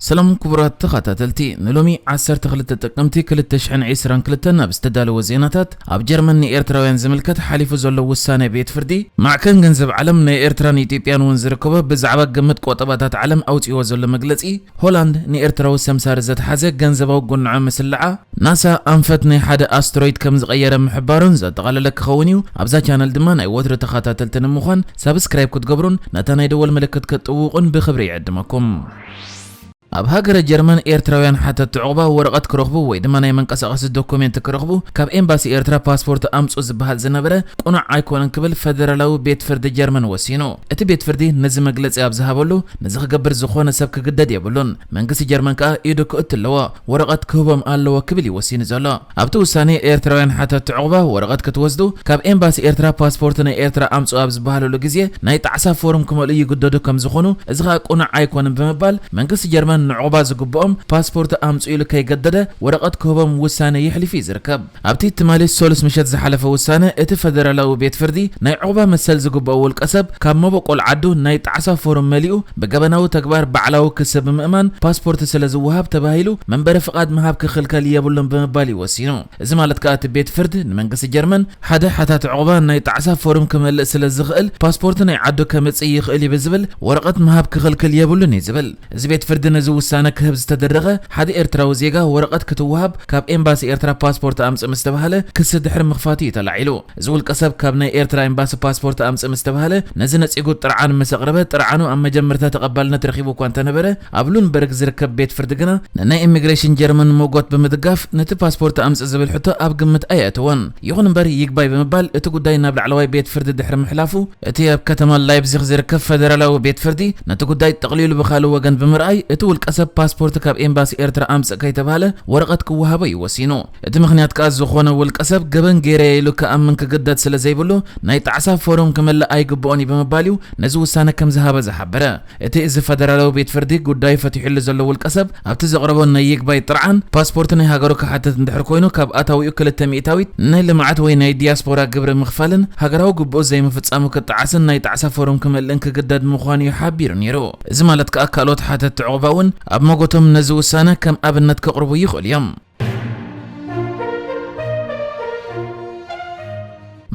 ሰላም ክቡራት ተኸታተልቲ፣ ንሎሚ ዓሰርተ ክልተ ጥቅምቲ ክልተ ሽሕን ዕስራን ክልተን ኣብ ዝተዳለወ ዜናታት፣ ኣብ ጀርመን ንኤርትራውያን ዝምልከት ሓሊፉ ዘሎ ውሳነ ቤት ፍርዲ፣ ማዕከን ገንዘብ ዓለም ናይ ኤርትራን ኢትዮጵያን እውን ዝርከቦ ብዛዕባ ግምት ቆጠባታት ዓለም ኣውፅዎ ዘሎ መግለፂ፣ ሆላንድ ንኤርትራዊ ሰምሳሪ ዘትሓዘ ገንዘባዊ ጉንዖ ምስልዓ፣ ናሳ ኣንፈት ናይ ሓደ ኣስትሮይድ ከም ዝቐየረ ምሕባሩን ዘጠቓለለ ክኸውን እዩ። ኣብዛ ቻነል ድማ ናይ ወትሪ ተኸታተልቲ ንምዃን ሳብስክራይብ ክትገብሩን ነታ ናይ ደወል ምልክት ክትጥውቑን ብኽብሪ ይዕድመኩም። ኣብ ሃገረ ጀርመን ኤርትራውያን ሓተትቲ ዑቕባ ወረቐት ክረኽቡ ወይ ድማ ናይ መንቀሳቐሲ ዶኩሜንት ክረኽቡ ካብ ኤምባሲ ኤርትራ ፓስፖርት ኣምጹ ዝበሃል ዝነበረ ቅኑዕ ኣይኮነን ክብል ፈደራላዊ ቤት ፍርዲ ጀርመን ወሲኑ። እቲ ቤት ፍርዲ ነዚ መግለጺ ኣብ ዝሃበሉ፣ ነዚ ክገብር ዝኾነ ሰብ ክግደድ የብሉን። መንግስቲ ጀርመን ከኣ ኢዱ ክእቱ ኣለዎ፣ ወረቐት ክህቦም ኣለዎ ክብል እዩ ወሲኑ ዘሎ። ኣብቲ ውሳኔ ኤርትራውያን ሓተትቲ ዑቕባ ወረቐት ክትወስዱ ካብ ኤምባሲ ኤርትራ ፓስፖርት ናይ ኤርትራ ኣምጽኡ ኣብ ዝበሃለሉ ግዜ ናይ ጣዕሳ ፎርም ክመልኡ ይግደዱ ከም ዝኾኑ፣ እዚ ከኣ ቅኑዕ ኣይኮነን ብምባል መንግስቲ ጀርመን ንዑቕባ ዝግብኦም ፓስፖርት ኣምጽኡ ኢሉ ከይገደደ ወረቐት ክህቦም ውሳነ የሕሊፉ እዩ ዝርከብ። ኣብቲ ትማሊ ሰሉስ ምሸት ዝሓለፈ ውሳነ፣ እቲ ፈደራላዊ ቤት ፍርዲ ናይ ዑቕባ መሰል ዝግብኦ ውልቀ ሰብ ካብ መበቆል ዓዱ ናይ ጣዕሳ ፎርም መሊኡ ብገበናዊ ተግባር ባዕላዊ ክሲ ብምእማን ፓስፖርት ስለ ዝወሃብ ተባሂሉ መንበሪ ፍቓድ ምሃብ ክኽልከል የብሉን ብምባል እዩ ወሲኑ። እዚ ማለት ከኣ እቲ ቤት ፍርድ ንመንግስቲ ጀርመን ሓደ ሓታቲ ዑቕባ ናይ ጣዕሳ ፎርም ክመልእ ስለ ዝኽእል ፓስፖርት ናይ ዓዱ ከምጽእ ይኽእል እዩ ብዝብል ወረቐት ምሃብ ክኽልክል የብሉን እዩ ዝብል። እዚ ቤት ፍርዲ ነዚ ውሳነ ክህብ ዝተደረኸ፣ ሓደ ኤርትራዊ ዜጋ ወረቐት ክትወሃብ ካብ ኤምባሲ ኤርትራ ፓስፖርት ኣምጽእ ምስ ተባህለ ክሲ ድሕሪ ምኽፋቱ እዩ ተላዒሉ። እዚ ውልቀ ሰብ ካብ ናይ ኤርትራ ኤምባሲ ፓስፖርት ኣምጽእ ምስ ተባህለ፣ ነዚ ነጺጉ ጥርዓን ምስ ኣቕረበ፣ ጥርዓኑ ኣብ መጀመርታ ተቐባልነት ረኺቡ እኳ እንተነበረ፣ ኣብ ሉንበርግ ዝርከብ ቤት ፍርዲ ግና ንናይ ኢሚግሬሽን ጀርመን ሞጎት ብምድጋፍ ነቲ ፓስፖርት ኣምጽእ ዝብል ሕቶ ኣብ ግምት ኣየእተወን። ይኹን እምበር ይግባይ ብምባል እቲ ጉዳይ ናብ ላዕለዋይ ቤት ፍርዲ ድሕሪ ምሕላፉ፣ እቲ ኣብ ከተማ ላይፕዚግ ዝርከብ ፈደራላዊ ቤት ፍርዲ ነቲ ጉዳይ ጠቕሊሉ ብኻልእ ወገን ብምርኣይ፣ እቲ ውልቀ ሰብ ፓስፖርት ካብ ኤምባሲ ኤርትራ ኣምጽእ ከይተባህለ ወረቐት ክወሃቦ እዩ ወሲኑ። እቲ ምኽንያት ከኣ ዝኾነ ውልቀ ሰብ ገበን ገይረ ኢሉ ክኣምን ክግደድ ስለ ዘይብሉ፣ ናይ ጣዕሳ ፎርም ክመልእ ኣይግብኦን እዩ ብምባል እዩ ነዚ ውሳነ ከም ዝሃበ ዝሓበረ። እቲ እዚ ፈደራላዊ ቤት ፍርዲ ጉዳዩ ፈቲሑሉ ዘሎ ውልቀ ሰብ፣ ኣብቲ ዘቕረቦ ናይ ይግባይ ጥርዓን ፓስፖርት ናይ ሃገሩ ክሓትት እንድሕር ኮይኑ፣ ካብ ኣታዊኡ ክልተ ሚእታዊት ናይ ልምዓት ወይ ናይ ዲያስፖራ ግብሪ ምኽፋልን ሃገራዊ ግብኡ ዘይምፍጻሙ ክጠዓስን ናይ ጣዕሳ ፎርም ክመልእን ክግደድ ምዃኑ እዩ ሓቢሩ ነይሩ። እዚ ማለት ከኣ ካልኦት ሓተትቲ ዑቕባ እውን ኣብ መጎቶም ነዚ ውሳነ ከም ኣብነት ከቕርቡ ይኽእሉ እዮም።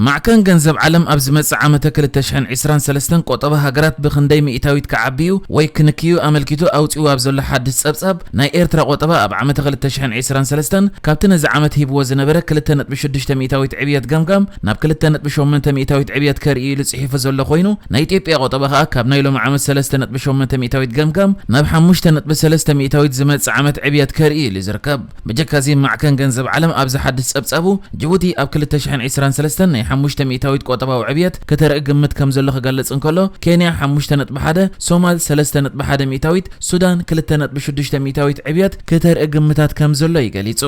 ማዕከን ገንዘብ ዓለም ኣብ ዝመጽእ ዓመተ ክልተ ሽሕን ዕስራን ሰለስተን ቆጠባ ሃገራት ብኽንደይ ሚእታዊት ክዓቢ እዩ ወይ ክንክዩ ኣመልኪቱ ኣውጺኡ ኣብ ዘሎ ሓድሽ ጸብጻብ፣ ናይ ኤርትራ ቆጠባ ኣብ ዓመተ ክልተ ሽሕን ዕስራን ሰለስተን ካብቲ ነዚ ዓመት ሂብዎ ዝነበረ ክልተ ነጥቢ ሽዱሽተ ሚእታዊት ዕብየት ገምጋም ናብ ክልተ ነጥቢ ሸሞንተ ሚእታዊት ዕብየት ከርኢ ኢሉ ጽሒፉ ዘሎ ኮይኑ፣ ናይ ኢትዮጵያ ቆጠባ ከኣ ካብ ናይ ሎሚ ዓመት ሰለስተ ነጥቢ ሸሞንተ ሚእታዊት ገምጋም ናብ ሓሙሽተ ነጥቢ ሰለስተ ሚእታዊት ዝመጽእ ዓመት ዕብየት ከርኢ ኢሉ ዝርከብ። ብጀካዚ ማዕከን ገንዘብ ዓለም ኣብዚ ሓድሽ ጸብጻቡ፣ ጅቡቲ ኣብ ክልተ ሽሕን ዕስራን ሰለስተን ናይ ሓሙሽተ ሚእታዊት ቆጠባዊ ዕብየት ክተርኢ ግምት ከም ዘሎ ክገልጽ እንከሎ፣ ኬንያ ሓሙሽተ ነጥቢ ሓደ፣ ሶማል ሰለስተ ነጥቢ ሓደ ሚእታዊት፣ ሱዳን ክልተ ነጥቢ ሽዱሽተ ሚእታዊት ዕብየት ክተርኢ ግምታት ከም ዘሎ እዩ ገሊጹ።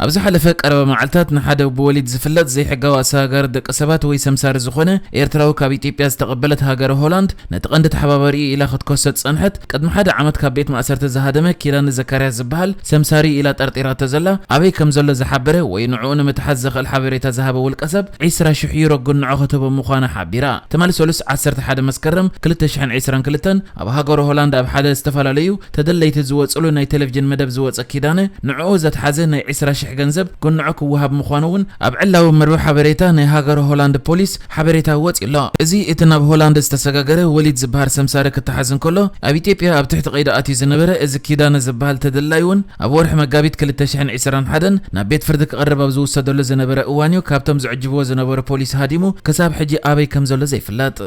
ኣብ ዝሓለፈ ቀረባ መዓልታት ንሓደ ብወሊድ ዝፍለጥ ዘይሕጋዊ ኣሰጋጋሪ ደቂ ሰባት ወይ ሰምሳሪ ዝኾነ ኤርትራዊ ካብ ኢትዮጵያ ዝተቐበለት ሃገረ ሆላንድ ነቲ ቀንዲ ተሓባባሪኡ ኢላ ክትከሶ ዝጸንሐት፣ ቅድሚ ሓደ ዓመት ካብ ቤት ማእሰርቲ ዝሃደመ ኪዳነ ዘካርያስ ዝበሃል ሰምሳሪ ኢላ ጠርጢራቶ ዘላ፣ ኣበይ ከም ዘሎ ዝሓበረ ወይ ንዕኡ ንምትሓዝ ዘኽእል ሓበሬታ ዝሃበ ውልቀ ሰብ፣ ዕስራ ሽሕ ዩሮ ግንዖ ክትህቦ ምዃና ሓቢራ። ትማሊ ሰሉስ ዓሰርተ ሓደ መስከረም ክልተ ሽሕን ዕስራን ክልተን ኣብ ሃገረ ሆላንድ ኣብ ሓደ ዝተፈላለዩ ተደለይቲ ዝወጽሉ ናይ ቴሌቪዥን መደብ ዝወጸ ኪዳነ፣ ንዕኡ ዘትሓዘ ናይ ዕስራ ሽሕ ገንዘብ ግንዖ ክወሃብ ምዃኑ እውን ኣብ ዕላዊ መርበብ ሓበሬታ ናይ ሃገረ ሆላንድ ፖሊስ ሓበሬታ ወጺኡ ኣሎ። እዚ እቲ ናብ ሆላንድ ዝተሰጋገረ ወሊድ ዝበሃል ሰምሳሪ ክተሓዝ እንከሎ፣ ኣብ ኢትዮጵያ ኣብ ትሕቲ ቀይዲ ኣትዩ ዝነበረ እዚ ኪዳነ ዝበሃል ተደላዩ እውን ኣብ ወርሒ መጋቢት ክልተ ሽሕን ዕስራን ሓደን ናብ ቤት ፍርዲ ክቐርብ ኣብ ዝውሰደሉ ዝነበረ እዋን እዩ ካብቶም ዝዕጅብዎ ዝነበሩ ፖሊስ ሃዲሙ ክሳብ ሕጂ ኣበይ ከም ዘሎ ዘይፍለጥ።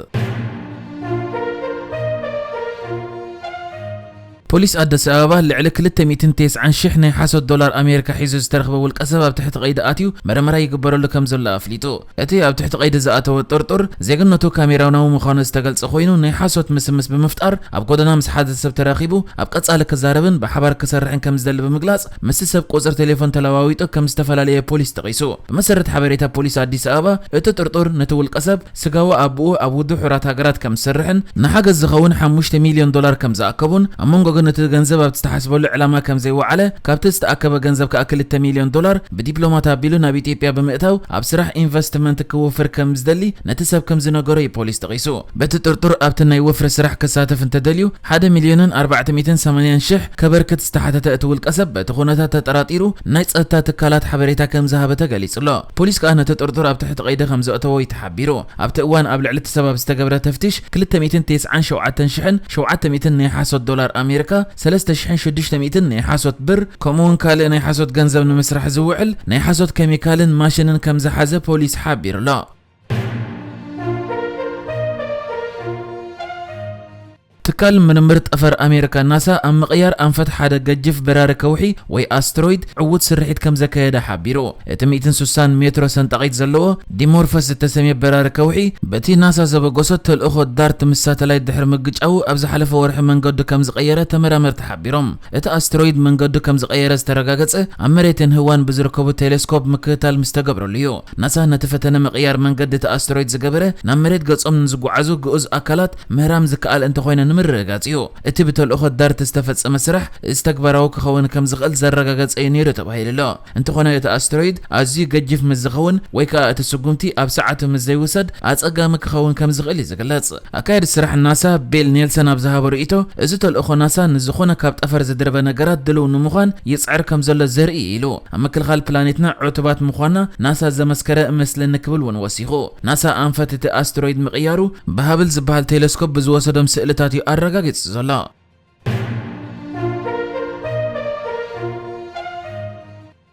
ፖሊስ ኣዲስ ኣበባ ልዕሊ ክልተ ሚእትን ተስዓን ሽሕ ናይ ሓሶት ዶላር ኣሜሪካ ሒዙ ዝተረኽበ ውልቀ ሰብ ኣብ ትሕቲ ቀይዲ ኣትዩ መርመራ ይግበረሉ ከም ዘሎ ኣፍሊጡ። እቲ ኣብ ትሕቲ ቀይዲ ዝኣተወ ጥርጡር ዜግነቱ ካሜራውናዊ ምዃኑ ዝተገልጸ ኮይኑ፣ ናይ ሓሶት ምስምስ ብምፍጣር ኣብ ጎደና ምስ ሓደ ሰብ ተራኺቡ ኣብ ቀጻሊ ክዛረብን ብሓባር ክሰርሕን ከም ዝደሊ ብምግላጽ፣ ምስቲ ሰብ ቁጽሪ ቴሌፎን ተለዋዊጡ ከም ዝተፈላለየ ፖሊስ ጠቒሱ። ብመሰረት ሓበሬታ ፖሊስ ኣዲስ ኣበባ፣ እቲ ጥርጡር ነቲ ውልቀ ሰብ ስጋዊ ኣቦኡ ኣብ ውድብ ሕቡራት ሃገራት ከም ዝሰርሕን ንሓገዝ ዝኸውን ሓሙሽተ ሚልዮን ዶላር ከም ዝኣከቡን ኣብ መንጎ ነቲ ገንዘብ ኣብቲ ዝተሓስበሉ ዕላማ ከም ዘይወዓለ፣ ካብቲ ዝተኣከበ ገንዘብ ከኣ ክልተ ሚልዮን ዶላር ብዲፕሎማት ኣቢሉ ናብ ኢትዮጵያ ብምእታው ኣብ ስራሕ ኢንቨስትመንት ክውፍር ከም ዝደሊ ነቲ ሰብ ከም ዝነገሮ እዩ ፖሊስ ጠቒሱ። በቲ ጥርጡር ኣብቲ ናይ ወፍሪ ስራሕ ክሳተፍ እንተደልዩ ሓደ ሚልዮንን ኣርባዕተ ሚእትን ሰማንያን ሽሕ ከበርክት ዝተሓተተ እቲ ውልቀ ሰብ፣ በቲ ኩነታት ተጠራጢሩ ናይ ጸጥታ ትካላት ሓበሬታ ከም ዝሃበ ተገሊጹ ኣሎ። ፖሊስ ከኣ ነቲ ጥርጡር ኣብ ትሕቲ ቀይዲ ከም ዘእተዎ እዩ ተሓቢሩ። ኣብቲ እዋን ኣብ ልዕሊ እቲ ሰብ ኣብ ዝተገብረ ተፍትሽ ክልተ ሚእትን ተስዓን ሸውዓተን ሽሕን ሸውዓተ ሚእትን ናይ ሓሶት ዶላር ኣሜሪካ፣ ሰለስተ ሽሕን ሽዱሽተ ሚእትን ናይ ሓሶት ብር፣ ከምኡውን ካልእ ናይ ሓሶት ገንዘብ ንምስራሕ ዝውዕል ናይ ሓሶት ኬሚካልን ማሽንን ከም ዝሓዘ ፖሊስ ሓቢሩ ኣሎ። ትካል ምርምር ጠፈር ኣሜሪካ ናሳ ኣብ ምቕያር ኣንፈት ሓደ ገጅፍ በራሪ ከውሒ ወይ ኣስትሮይድ ዕዉት ስርሒት ከም ዘካየደ ሓቢሩ። እቲ ሚእትን ስሳን ሜትሮ ሰንጣቒት ዘለዎ ዲሞርፈስ ዝተሰምየ በራሪ ከውሒ፣ በቲ ናሳ ዘበገሶ ተልእኾ ዳርት ምስ ሳተላይት ድሕሪ ምግጫዉ፣ ኣብ ዝሓለፈ ወርሒ መንገዱ ከም ዝቐየረ ተመራመርቲ ሓቢሮም። እቲ ኣስትሮይድ መንገዱ ከም ዝቐየረ ዝተረጋገጸ፣ ኣብ መሬትን ህዋን ብዝርከቡ ቴሌስኮፕ ምክትታል ምስ ተገብረሉ እዩ። ናሳ ነቲ ፈተነ ምቕያር መንገዲ እቲ ኣስትሮይድ ዝገበረ፣ ናብ መሬት ገጾም ንዝጓዓዙ ግኡዝ ኣካላት ምህራም ዝከኣል እንተኾይነ ንምርግጋጽ እዩ። እቲ ብተልእኾ ዳርት ዝተፈጸመ ስራሕ እዚ ተግባራዊ ክኸውን ከም ዝኽእል ዘረጋገጸ እዩ ነይሩ ተባሂሉ ኣሎ። እንተኾነ እቲ ኣስትሮይድ ኣዝዩ ገጅፍ ምስ ዝኸውን ወይ ከኣ እቲ ስጉምቲ ኣብ ሰዓቱ ምስ ዘይውሰድ ኣጸጋሚ ክኸውን ከም ዝኽእል እዩ ዝግለጽ። ኣካያዲ ስራሕ ናሳ ቢል ኔልሰን ኣብ ዝሃቦ ርእይቶ፣ እዚ ተልእኾ ናሳ ንዝኾነ ካብ ጠፈር ዝድርበ ነገራት ድልው ንምዃን ይጽዕር ከም ዘሎ ዘርኢ እዩ ኢሉ። ኣብ ምክልኻል ፕላኔትና ዕቱባት ምዃንና ናሳ ዘመስከረ እመስለኒ ክብል እውን ወሲኹ። ናሳ ኣንፈት እቲ ኣስትሮይድ ምቕያሩ ብሃብል ዝበሃል ቴሌስኮፕ ብዝወሰዶም ስእልታት እዩ ኣረጋጊጹ ዘሎ።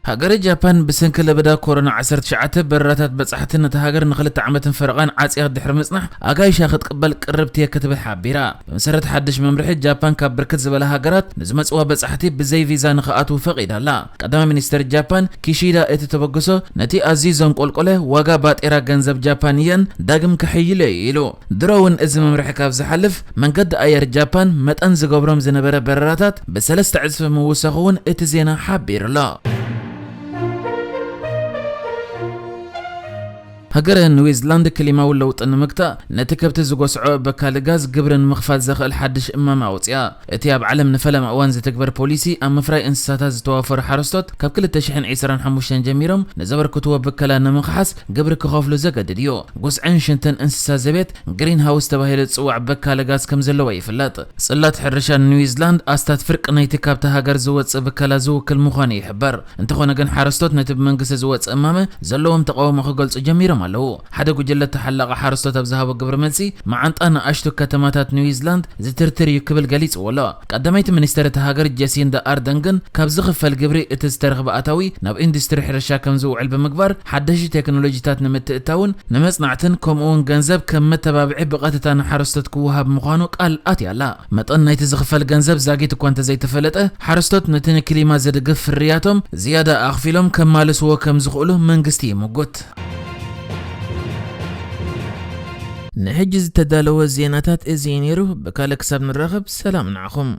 ሃገረ ጃፓን ብሰንኪ ለበዳ ኮሮና ዓሰርተ ትሽዓተ በረራታት በጻሕቲ ነታ ሃገር ንኽልተ ዓመትን ፈረቓን ዓጽያ ድሕሪ ምጽናሕ ኣጋይሻ ክትቅበል ቅርብቲ እየ ክትብል ሓቢራ። ብመሰረት ሓድሽ መምርሒ ጃፓን ካብ ብርክት ዝበላ ሃገራት ንዝመጽዋ በጻሕቲ ብዘይ ቪዛ ንኽኣትዉ ፈቒዳ ኣላ። ቀዳማይ ሚኒስተር ጃፓን ኪሺዳ እቲ ተበግሶ ነቲ ኣዝዩ ዘንቆልቆለ ዋጋ ባጤራ ገንዘብ ጃፓን የን ዳግም ከሕይሎ እዩ ኢሉ። ድሮ እውን እዚ መምርሒ ካብ ዝሓልፍ መንገዲ ኣየር ጃፓን መጠን ዝገብሮም ዝነበረ በረራታት ብሰለስተ ዕጽፊ ምውሳኹ እውን እቲ ዜና ሓቢሩ ኣሎ። ሃገረ ኒውዚላንድ ክሊማዊ ለውጢ ንምግታእ ነቲ ከብቲ ዝጎስዖ በካሊ ጋዝ ግብሪ ንምኽፋል ዘኽእል ሓድሽ እማመ ኣውፅያ። እቲ ኣብ ዓለም ንፈለማ እዋን ዝትግበር ፖሊሲ ኣብ ምፍራይ እንስሳታት ዝተዋፈሩ ሓረስቶት ካብ ክልተ ሽሕን ዕስራን ሓሙሽተን ጀሚሮም ንዘበርክትዎ ብከላ ንምኽሓስ ግብሪ ክኸፍሉ ዘገድድ እዩ። ጉስዕን ሽንትን እንስሳ ዘቤት ግሪን ሃውስ ተባሂሉ ዝፅዋዕ በካሊ ጋዝ ከም ዘለዎ ይፍለጥ። ጽላት ሕርሻ ኒውዚላንድ ኣስታት ፍርቂ ናይቲ ካብታ ሃገር ዝወጽእ ብከላ ዝውክል ምዃኑ ይሕበር። እንተኾነ ግን ሓረስቶት ነቲ ብመንግስቲ ዝወጽእ እማመ ዘለዎም ተቓውሞ ክገልጹ ጀሚሮም ኣለዉ። ሓደ ጉጅለ ተሓላቒ ሓረስቶት ኣብ ዝሃቦ ግብረ መልሲ፣ መዓንጣ ንኣሽቱ ከተማታት ኒውዚላንድ ዝትርትር እዩ ክብል ገሊጽዎ ኣሎ። ቀዳመይቲ ሚኒስተር እታ ሃገር ጀሲንዳ ኣርደን ግን ካብ ዝኽፈል ግብሪ እቲ ዝተረኽበ ኣታዊ ናብ ኢንዱስትሪ ሕርሻ ከም ዝውዕል ብምግባር ሓደሽቲ ቴክኖሎጂታት ንምትእታውን ንመጽናዕትን ከምኡውን ገንዘብ ከም መተባብዒ ብቐጥታ ንሓረስቶት ክወሃብ ምዃኑ ቃል ኣትያ ኣላ። መጠን ናይቲ ዝኽፈል ገንዘብ ዛጊት እኳ እንተዘይተፈለጠ፣ ሓረስቶት ነቲ ንክሊማ ዘድግፍ ፍርያቶም ዝያዳ ኣኽፊሎም ከማልስዎ ከም ዝኽእሉ መንግስቲ ይምጉት። ንሕጂ ዝተዳለወ ዜናታት እዚ እዩ ነይሩ። ብካልእ ክሳብ ንራኸብ ሰላም ንዓኹም።